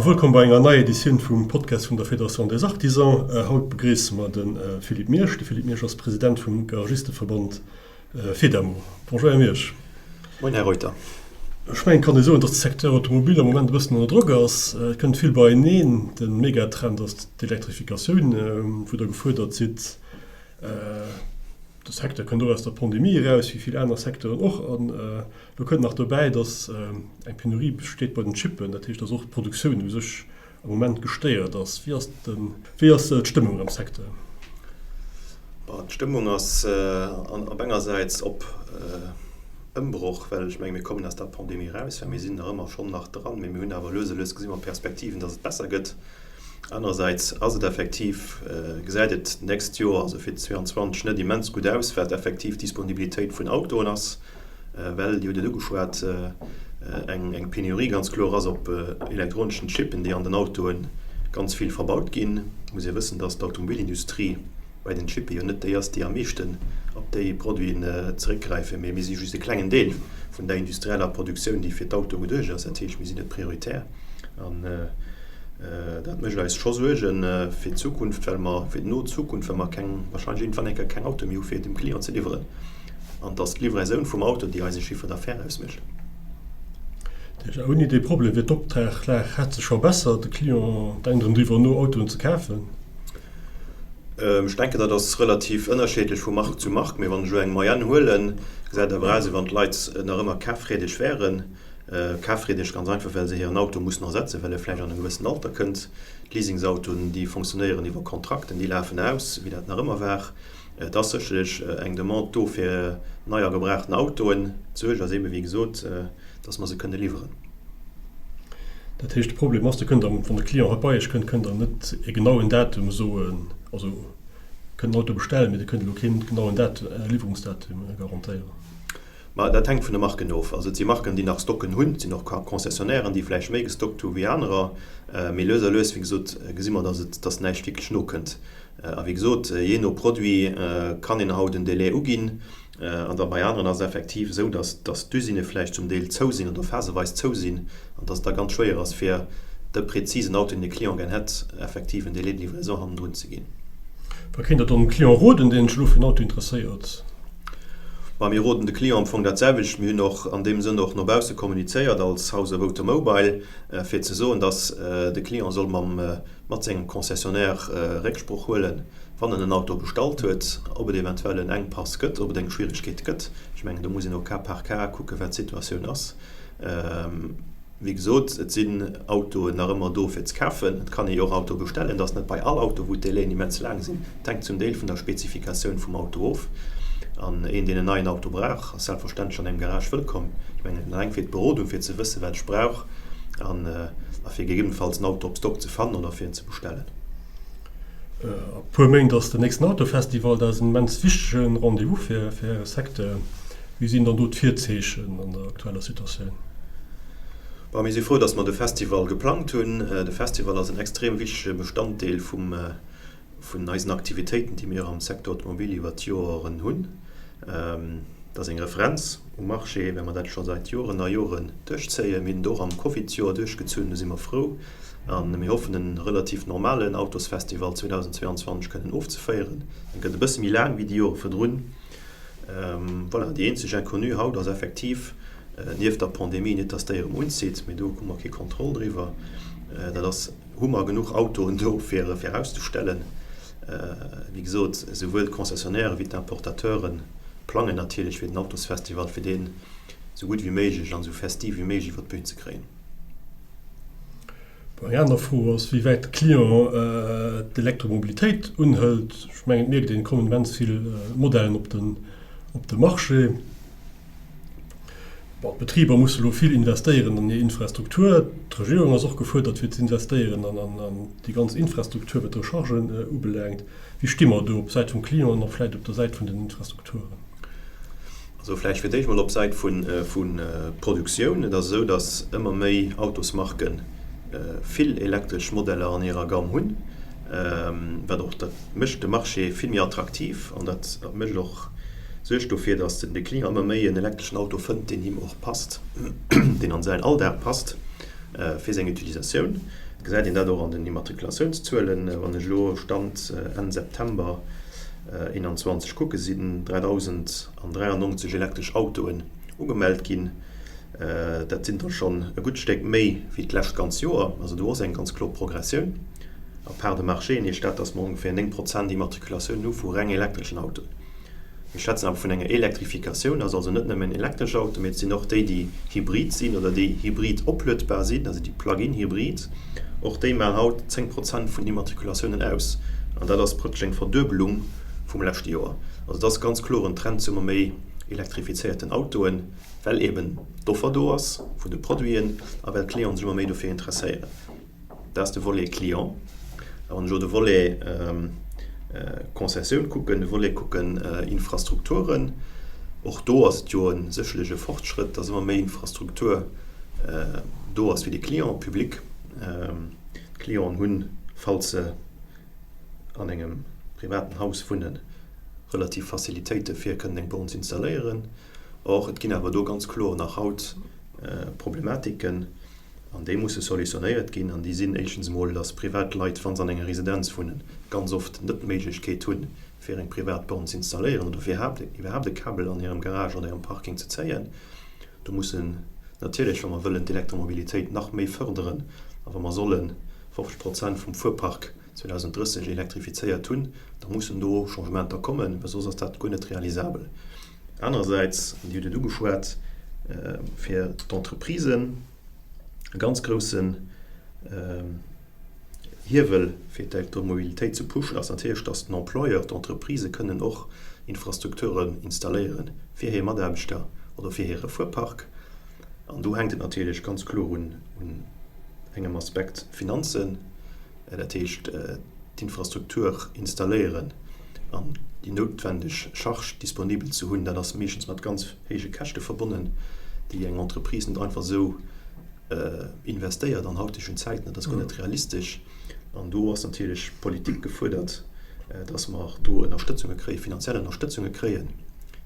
Bon, wëllkomm bei enger neier Editioun vum Podcast vun der Fédération des Artisans. Haut begréisse mer de Philippe Miersch. De Philippe Miersch ass President vum Garagisteverband Fedamo. Bonjour Här Miersch. Moien Här Reuter. Ech mengen, et kann ee soen, datt de Secteur automobile am Moment e bëssen ënner Drock ass. Et kënnt vill beieneen. De Megatrend ass d'Elektrifikatioun, wou Der gefuerdert sidd. De Secteur kënnt och aus der Pandemie eraus, wéi vill aner Secteuren och. An elo kënnt nach dobäi, datt eng Penurie besteet bei den Chippen, dat heescht, datt och d'Produktioun u sech am Moment gestéiert ass. Wéi ass de, wéi ass d'Stëmmung am Secteur? Bon, d'Stëmmung ass op engersäits op Ëmbroch, well ech menge mir kommen aus der Pandemie eraus, well mir sinn nach ëmmer schonn nach dran, mee mir hunn awer lues a lues gesi mer Perspektiven, datt et besser gëtt. Anerersäits ass et effektiv, gesäit et d'nächst Joer, also fir 22, net immens gutt aus, wat effektiv d'Disponibilitéit vun Autoen ass, well, Dir hutt et ugeschwat, eng Penurie ganz kloer ass op elektroneschen Chippen, déi an den Autoe ganz vill verbaut ginn. Et muss ee wëssen, dass d'Automobilindustrie bei den Chippe jo net déi ass, déi am meeschten op déi Produiten zeréckgräifen, mee mir si just e klengen Deel vun der industrieller Produktioun, déi fir d'Autoe geduecht ass. Dat heescht, mir sinn net prioritär. An dat mécht eis scho Suerge fir d'Zukunft, well mer, fir d'no Zukunft, well mer keng, wahrscheinlech iergendwann eng Kéier keng Autoe méi hu fir dem Client ze liwweren. An et ass d'Livraisoun vum Auto, déi eise Chiffre d'affaires ausmécht. Dat heescht, ouni dee Problem wier d'Optraglag hätt sech scho bessert, de Client denkt erëm driwwer no, Autoen ze kafen. Ech denken, dat ass relativ ënnerscheedlech vu Mark zu Mark, mee wann ech elo eng Moyenne huelen, gesäit et awer aus, wéi wann d'Leit nach ëmmer kaffreedeg wären. Kaffreedeg ganz einfach, well se hiren Auto mussen ersetzen, well e vläicht an e gewëssen Alter kënnt. D'Leasingsautoen, déi fonctionnéieren iwwer Kontrakten, déi lafen aus, wéi dat nach ëmmer war. Et ass sécherlech eng Demande do fir nei a gebrauchten Autoen. D'Suerg ass eebe wéi gesot, dass mer se kënne liwweren. Dat heescht, de Problem ass, Dir kënnt am, wann de Client hei bei Iech kënnt, kënnt Der net e genauen Datum soen, also kënnt den Auto bestellen, mee Dir kënnt elo keen genauen Dat, Liwwerungsdatum garantéieren. Ma dat hänkt vun de Marken of. Also et si Marken, déi nach Stocken hunn, et sinn och Concessionairen, déi vläicht méi gestockt hu wéi anerer. Mee lues a lues, wéi gesot, gesi mer, dass et, dass näischt wierklech nokënnt. A wéi gesot, jee no Produit kann een haut en Délai uginn. An da bei aneren ass et effektiv esou, dass, dass d'Usinë vläicht zum Deel zou sinn oder phaseweis zou sinn an dass et da ganz schwéier ass, fir de prezisen Auto, deen de Client gär hätt, effektiv en Délai de livraison hannendrun ze ginn. Wat kéint Der dann dem Client roden, deen sech elo fir en Auto interesséiert? Ma mir roden de Client am Fong dat selwecht. Mir hunn och an deem Sënn och no bausse kommunizéiert als House of Automobile, fir ze soen, dass de Client soll mam, mat sengem Concessionnaire Récksproch huelen, wann en en Auto bestallt huet, ob et eventuell en Enkpass gëtt, ob et eng Schwieregkeet gëtt. Ech mengen, do muss een au cas par cas kucken, wat d'Situatioun ass. Wéi gesot, et sinn Autoen nach ëmmer do fir ze kafen. Et kann ee jo och Autoe bestellen. Et ass net bei all Auto, wou d'Délaiën immens laang sinn. Et hänkt zum Deel vun der Spezifikatioun vum Auto of. An een, deen en neien Auto brauch, ass selbstverständlech an engem Garage wëllkomm. Ech mengen, eleng fir d'Berodung, fir ze wëssen, wat ech brauch an a fir gegebenenfalls en Auto op Stock ze fannen oder fir en ze bestellen. A puer Méint ass den nächsten Autofestival. Dat ass en immens wichtege Rendez-vous fir Äre Secteur. Wéi sinn dann do d'Virzeechen an der aktueller Situatioun? Bon, mir si frou, dass mer de Festival geplangt hunn. De Festival ass en extrem wichtege Bestanddeel vum, vun eisen Aktivitéiten, déi mir am Secteur automobile iwwert d'Joeren hunn. Dat ass eng Referenz um Marché, well mer dat scho säit Joren a Joren duerchzéien. Mir hunn et och am Covidjoer duerchgezunn, do si mer frou. A mir hoffen, en relativ normalen Autosfestival 2022 kënnen ofzeféieren. En gëtt e bësse méi laang wéi déi Jore virdrun. Voilà, déi eenzeg Inconnue haut ass effektiv, nieft der Pandemie, net dass déi erëm unzitt, mee do hu mer kee Contrôle driwwer, dat ass, hu mer genuch Autoen do fir fir auszestellen? Wéi gesot, esouwuel d'Concessionnaire wéi d'Importateure plangen natierlech fir den Autosfestival, fir deen esou gutt wéi méiglech an esou festiv wéi méiglech iwwer d'Bün ze kréien. Eng aner Fro ass, wéi wäit de Client d'Elektromobilitéit unhëlt. Ech mengen, et mierkt een, et kommen immens vill Modellen op de Marché. Bon, d'Betriber musse elo vill investéieren an hir Infrastruktur. D'Regierung ass och gefuerdert, fir ze investéieren an déi ganz Infrastruktur, wat d'Rechargen ubelaangt. Wéi sti mer do op Säit vum Client an och vläicht op der Säit vun den Infrastrukturen? Also vläicht fir d'éischt mol op Säit vu Produktioun. Et ass esou, datt ëmmer méi Autosmarke vill elektresch Modeller an hirer Gamm hunn, wat och, dat mécht de Marché vill méi attraktiv an dat mécht och, suergt dofir, datt de Client ëmmer méi en elektreschen Auto fënnt, deen him och passt, deen an säin Alldag passt fir seng Utilisatioun. Et gesäit een dat och an den Immatrikulatiounszuelen. Wann ech elo Stand Enn September 21 kucken, sinn 3.093 elektresch Autoen ugemellt ginn. Dat sinn der schonn e gutt Stéck méi wéi d'lescht ganz Joer. Also do ass eng ganz kloer Progressioun. A Part de marchéen heescht dat, datt mer ongeféier 9 Prozent Immatrikulatioun hu vu reng elektreschen Autoen. Mir schwätzen awer vun enger Elektrifikatioun, ass also net nëmmen elektresch Autoen, mee et sinn och déi, déi hybrid sinn oder déi hybrid opluedbar sinn, also déi Plug-in-Hybrid. Och déi maachen haut 10 Prozent vun den Immatrikulatiounen aus. An dat ass praktesch eng Verduebelung vum leschte Joer. Also et ass ganz kloer en Trend zu ëmmer méi elektrifizéierten Autoen, well eben d'Offer do ass vun de Produiten a well d'Clienten sech ëmmer méi dofir interesséieren. Dat ass de Volet Client. A wann ech elo de Volet Concessioun kucken, de Volet kucken Infrastrukturen, och do ass et jo e sécherlech e Fortschrëtt, dass ëmmer méi Infrastruktur do ass fir de Client public. D'Clienten hunn, falls se an engem privaten Haus wunnen, relativ Facilitéite fir kënnen eng Born ze installéieren. Or, et ginn awer do ganz kloer nach haut Problematiken. An déi musse solutionéiert ginn. An déi sinn éischtens emol, dass privat Leit, wa se an enger Residenz wunnen, ganz oft net d'Méiglechkeet hunn, fir eng privat Born ze installéieren oder fir iwwerhaapt e Kabel an hirem Garage oder hirem Parking ze zéien. Do mussen natierlech, wa mer wëllen d'Elektromobilitéit nach méi fërderen a wa mer solle 50 Prozent vum Fuerpark 2030 elektrifizéiert hunn, da mussen do Changementer kommen, well soss ass dat guer net realisabel. Anerersäits, an Dir hutt et ugeschwat, fir d'Entreprisen e ganz groussen Hiewel fir d'Elektromobilitéit ze pushen, ass natierlech, dass den Employeur, d'Entreprisë kënnen och Infrastrukturen installéiere fir hir Mataarbechter oder fir hire Fuerpark. An do hänkt et natierlech ganz kloer un engem Aspekt, Finanzen. Dat heescht, d'Infrastruktur installéieren an déi noutwendeg Charge disponibel ze hunn, dat ass meeschtens mat ganz héije Käschte verbonnen, déi eng Entreprise net einfach esou investéiert an hautegen Zäiten. Dat ass guer net realistesch. An do ass natierlech d'Politik gefuerdert, dass mer do Ënnerstëtzunge kréien, finanziell Ënnerstëtzunge kréien.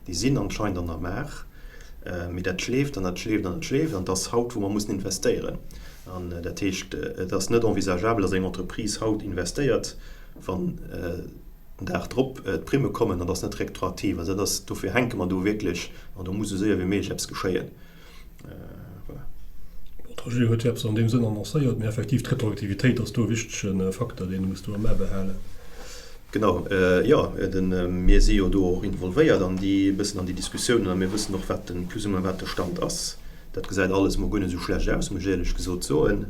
Déi sinn anscheinend an der Maach. Mee dat schleeft an dat schleeft an dat schleeft an et ass haut, wou mer mussen investéieren. An dat heescht, et ass net envisageabel, datt eng Entreprise haut investéiert, wann den Dag drop d'Primme kommen. Dat ass net retroaktiv. Also dat ass, dofir hänke mer do wierklech an do muss esou séier wéi méiglech eppes geschéien. Voilà. Bon, d'Regierung huet jo eppes an deem Sënn annoncéiert, mee effektiv, d'Retroaktivitéit ass do e wichtege Facteur, deen ee muss do am A behalen. Genau, jo, mir si jo do och involvéiert an déi, e bëssen an déi Diskussiounen a mir wëssen och, wat de, plus ou moins wat de Stand ass. Dat gesäit alles emol guer net esou schlecht aus, muss ech éierlech gesot soen.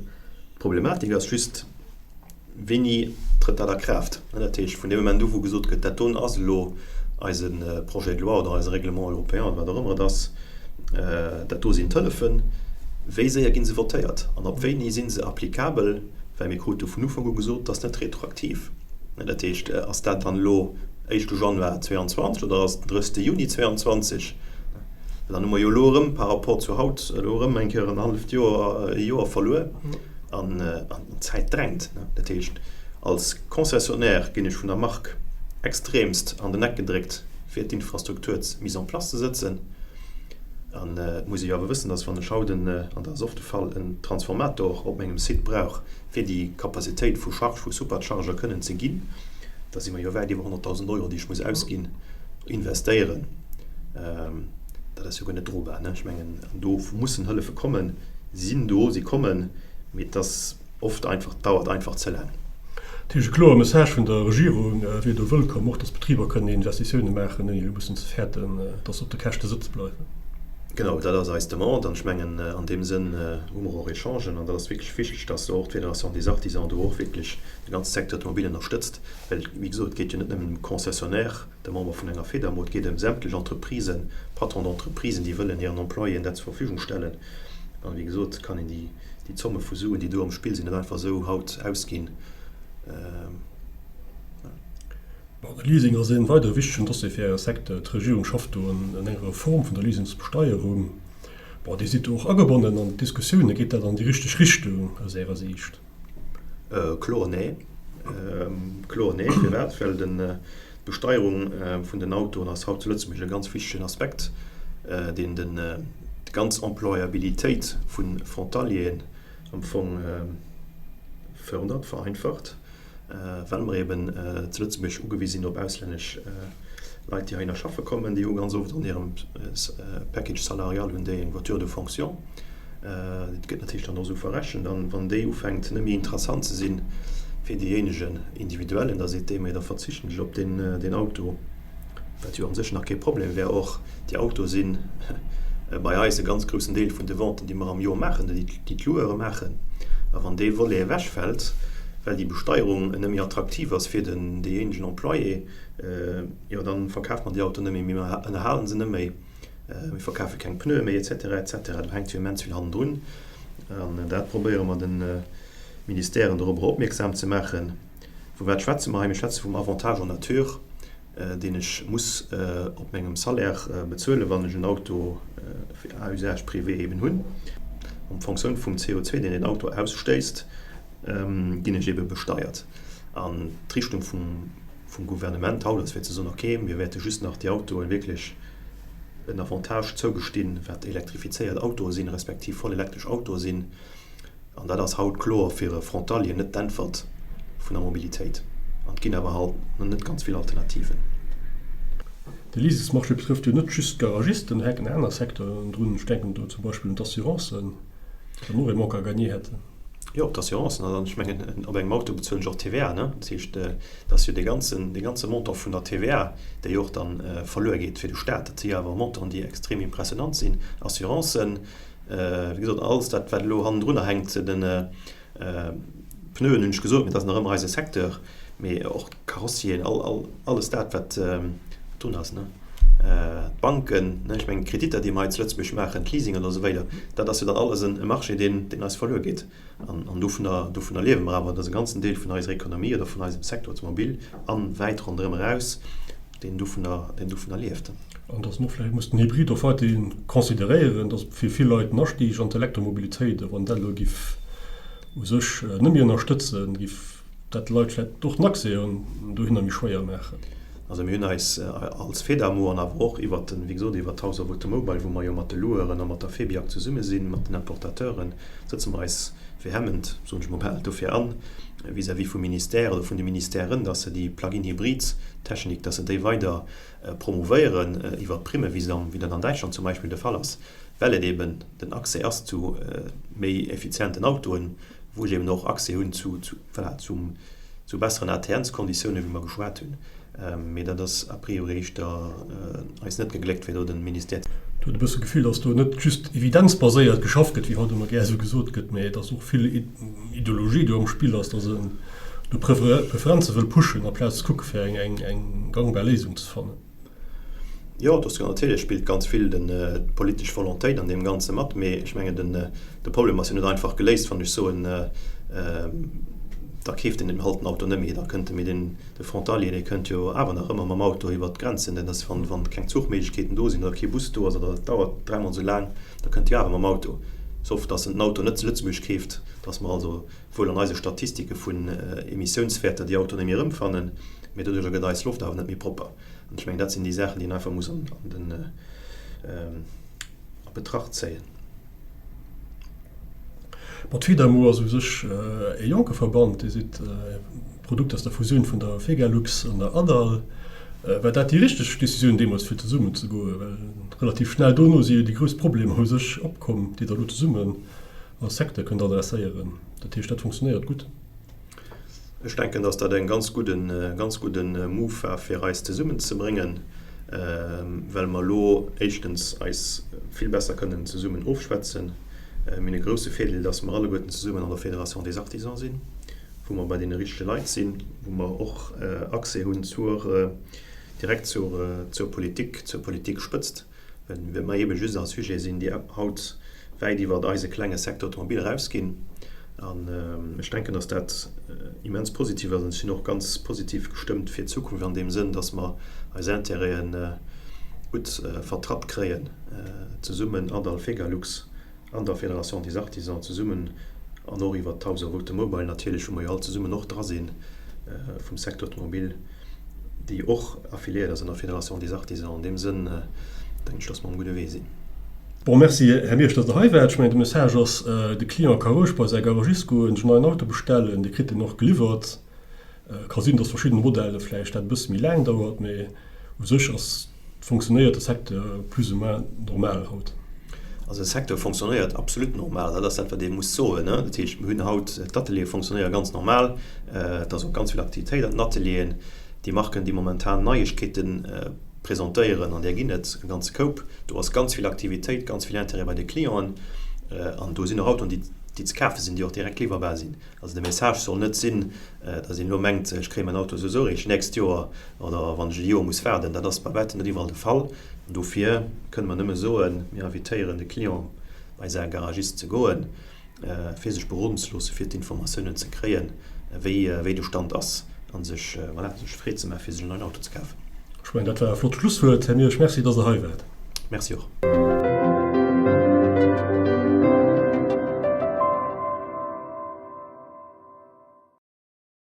D'Problematik ass just, Wéini trëtt dat a Kraaft? Dat heescht, vun deem Moment u wou gesot gëtt, dat doen ass elo eise Projet de loi oder eise Règlement européen oder wat och ëmmer et ass, dat do sinn d'Hëllefen, wéi séier gi se votéiert an ab wéini si se applicabel? Well mir krute vun Ufank u gesot, dat ass net retroaktiv. Dat heescht, ass dat dann elo éischte Januar 2022 oder ass et den 30 Juni 2022? Well dann hu mer jo elo erëm par rapport zu haut elo erëm eng Kéier en halleft Joer, e Joer verluer an d'Zäit drängt. Dat heescht, als Concessionnaire ginn ech vun der Mark extremst an den Eck gedréckt, fir d'Infrastruktur mise en place ze sëtzen. An et muss ee jo awer wëssen, dass wann ech haut en, an dat ass oft de Fall, en Transformator op mengem Site brauch, fir déi Capacitéit vu Charge, vu Supercharger kënnen ze ginn, da si mer jo wäit iwwer 100.000 Euro, déi ech muss ausginn, investéieren. Dat ass jo guer net drobar. Ech mengen, do mussen Hëllefe kommen. Si sinn do, si kommen, mee et ass oft einfach, dauert einfach ze laang. Dat heescht, e kloere Message vun der Regierung wier do wëllkomm, och datt d'Betriber kënnen Investitioune maachen, ouni elo mussen ze fäerten, datt se op de Käschte sëtze bleiwen. Genau, dat ass eis Demande. An ech mengen, an deem Sënn hu mer och Echangen. An dat ass wierklech wichteg, datt och d'Fédération des Artisans do och wierklech de ganze Secteur automobile ënnerstëtzt. Well, wéi gesot, et geet jo net nëmmen ëm Concessionnaire, de Member vun enger Fedamo, et geet ëm sämtlech Entreprisen, Patrons d'entreprisen, déi wëllen hiren Employéen dat zur Verfügung stellen. An, wéi gesot, kann een déi, déi Zomme vu Suen, déi do am Spill sinn, net einfach esou haut ausginn. Bon, de Leasing ass ee weidere wichtegen Dossier fir Äre Secteur. D'Regierung schafft do un enger Reform vun der Leasingsbesteierung. Bon, Dir sidd do och agebonnen an d'Diskussioune. Geet dat an déi richteg Richtung aus Ärer Siicht? Kloer nee. Kloer nee. Firwat? Well d'Besteierung vun den Autoen ass haut zu Lëtzebuerg e ganz wichtegen Aspekt, deen déi ganz Employabilitéit vu Frontalieren am Fong. fërdert, vereinfacht, well mer eben zu Lëtzebuerg ugewise sinn op auslännesch Leit, déi heihinner schaffe kommen. Déi hu ganz oft an hirem Package salarial hunn déi eng Voiture de fonction. Dat gëtt natierlech dann och esou verrechent. An wann déi ufänkt net méi interessant ze sinn fir deejéinegen Individuellen, da seet dee, Mee da verzichten ech op deen Auto. Wat jo an sech nach kee Problem wär. Och déi Autoe si bei eis e ganz groussen Deel vun de Venten, déi mer am Joer maachen, déi d'Loueure maachen. A wann dee Volet ewechfält, well déi Besteierung net méi attraktiv ass fir den deejéinegen Employé, jo da verkafe mer déi Autoen net méi, mir ënnerhalen se net méi, mir verkafe keng Pneue méi, et cetera, et cetera. Do hänkt jo immens vill hannendrun. An dat probéiere mer de Ministèren dorobber opmierksam ze maachen. Vu wat schwätze mer hei? Mir schwätze vum Avantage en nature, deen ech muss op mengem Salaire bezuelen, wann ech en Auto fir à usage privé eben hunn. En Fonctioun vum CO2, deen den Auto ausstéisst, ginn ech ebe besteiert. An d'Richtung vum Gouvernement haut ass fir ze soen, okay, mir wäerte just nach déi Autoe wierklech en Avantage zougestinn, wat elektrifizéiert Autoe sinn, respektiv voll elektresch Autoe sinn. An dat ass haut kloer fir e Frontalier net d'Äntwert vun der Mobilitéit. An et ginn awer halt nach net ganz vill Alternativen. De Leasingsmarché betrëfft jo net just d'Garagisten, do hänken aner Secteuren drun. Ech denken do zum Beispill un d'Assurancen, déi dann och ee Manque à gagner hätten. Jo, op d'Assurancen. An ech mengen, op engem Auto bezuelen ech och TVA, ne? Dat heescht, dat ass jo dee ganzen, dee ganze Montant vun der TVA, déi och dann verluer geet fir de Staat. Dat si jo awer Montanten, déi extrem impressionant sinn. Assurancen, Wéi gesot, alles dat, wat elo hannendrunner hänkt, den Pneuen hunn ech gesot, mee dat ass nach ëmmer eise Secteur, mee och d'Carrossieren, alles dat, wat drun ass, ne. D'Banken, ne, ech mengen d'Kreditter, déi mer hei zu Lëtzebuerg maachen, d'Leasingen an esou weider, dat ass jo dann alles e Marché, deen eis verluer geet. An dovunner, dovunner liewe mer awer. Dat ass e ganzen Deel vun eiser Ekonomie oder vun eisem Secteur automobile a wäit ronderëm eraus, deen dovunner, deen dovunner lieft. An dass en och vläicht muss den Hybrid och weiderhi consideréieren, dass fir vill Leit den Astieg an d'Elektromobilitéit, a wann dat elo giff u sech net méi ënnerstëtzen, giff dat de Leit vläicht och den Accès dohinner méi schwéier maachen. Also mir hunn eis als Fedamo an awer och iwwert den, wéi gesot, iwwert d'House of Automobile, wou mer jo mat de Loueuren a mat der Febiac zesumme sinn, mat den Importateuren, sëtze mer eis vehement, soen ech mol bal, dofir an, vis-à-vis vum Ministère oder vun de Ministèren, dass se déi Plug-in-Hybrid-Technik, dass se déi weider promouvéieren iwwert Primme, wéi se an, wéi dat an Däitschland zum Beispill de Fall ass, well et eben den Accès ass zu méi effizienten Autoen, wou ech eben och Accès hunn zu, voilà, zum, zu besseren ATNs-Konditiounen, wéi mer geschwat hunn. Mee dat ass a priori éischter eis net gegléckt, fir do de Ministère. Et huet e bësse Gefill, datt do net just evidenzbaséiert geschafft gëtt, wéi haut ëmmer gär esou gesot gëtt, mee datt och vill Ideologie do am Spill ass, datt een do Preferenze wëll pushen, amplaz ze kucke fir eng gangbar Léisung ze fannen. Jo, et ass jo natierlech spillt ganz vill den d'politesch Volontéit an deem Ganze mat, mee ech mengen den de Problem ass jo net einfach geléist, wann ech soen, da keeft een den halt den Auto net méi, da kënnt e mee den de Frontalier dee kënnt jo awer nach ëmmer mam Auto iwwert d'Grenzen, dat ass wann wann keng Zuchméiglechkeeten do sinn oder kee Bus do ass oder et dauert dräimol esou laang, da kënnt e jo awer mam Auto, sauf datt en den Auto net zu Lëtzebuerg keeft, datt mer also wuel an eise Statistike vun Emissiounswäerter déi Autoen net méi erëmfannen, mee doduercher gëtt eis Loft awer net méi propper. An ech mengen, dat sinn déi Saachen, déi een einfach muss an den, a Betracht zéien. Bon, d'Fedamo ass u sech e jonke Verband. Dir sidd e Produkt aus der Fusioun vun der Fegalux an der ADAL. War dat déi richteg Decisioun deemools, fir zesummen ze goen? Well relativ schnell dono si jo déi grouss Problemer u sech opkomm, déi Der elo zesummen als Secteur kënnt adresséieren. Dat heescht, dat funktionéiert gutt? Ech denken, dass dat e ganz gudden, ganz gudden Move war, fir eis zesummenzebréngen, well mer elo éischtens eis vill besser kënnen zesummen ofschwätzen. Mir hunn e grouse Virdeel, dass mer alleguerten zesummen an der Fédération des Artisans sinn, wou mer bei deene richtege Leit sinn, wou mer och Accès hunn zur, direkt zur, zur Politik, zur Politikspëtzt. Well mer eebe just a Sujete sinn, déi haut wäit iwwer eise klenge Secteur automobile erausginn. An ech denken, dass dat immens positiv ass. An ech sinn och ganz positiv gestëmmt fir d'Zukunft an deem Sënn, dass mer eis Intérêten gutt vertratt kréien, zesummen an der Fegalux, an der Fédération des Artisans zesummen an och iwwert d'House of Automobile natierlech, wou mer jo all zesummen och dra si vum Secteur automobile, déi och affiliéiert ass an der Fédération des Artisans. An deem Sënn denken ech, dass mer um gudde Wee sinn. Bon, merci Här Miersch, datt Der hei waart. Ech mengen, de Message ass, De Client ka roueg bei säi Garagist goen, sech en neien Auto bestellen, dee kritt en och geliwwert. Ka sinn, datt verschidden Modelle vläicht dat e bësse méi laang dauert, mee u sech ass, fonctionnéiert de Secteur plus ou moins normal haut. Also de Secteur fonctionnéiert absolut normal, dat ass dat wat ee muss soen. Dat heescht, mir hunn haut, d'Ateliere fonctionnéiere ganz normal, et ass och ganz vill Aktivitéit an den Atelieren. Déi Marken, déi momentan Neiegkeete presentéieren, an där ginn et e ganze Koup, do ass ganz vill Aktivitéit, ganz vill Intérêt bei de Clienten an do sinn och Autoen, déi ze kafe sinn, déi och direkt liwwerbar sinn. Also de Message soll net sinn, datt een elo mengt, ech kréie mäin Auto souwisou eréischt d'nächst Joer oder wann ech e Joer muss waarden. Dat ass bei wäitem net iwwerall de Fall. Dofir kënne mer nëmme soen, mir invitéieren de Client bei säi Garagist ze goen, fir sech beroden ze loossen, fir d'Informatiounen ze kréien, wéi de Stand ass a sech, voilà, sech Freed ze maachen, fir sech en neien Auto ze kafen. Ech mengen, dat war e flott Schlusswuert. Här Miersch, Merci, datt Der hei waart. Merci och.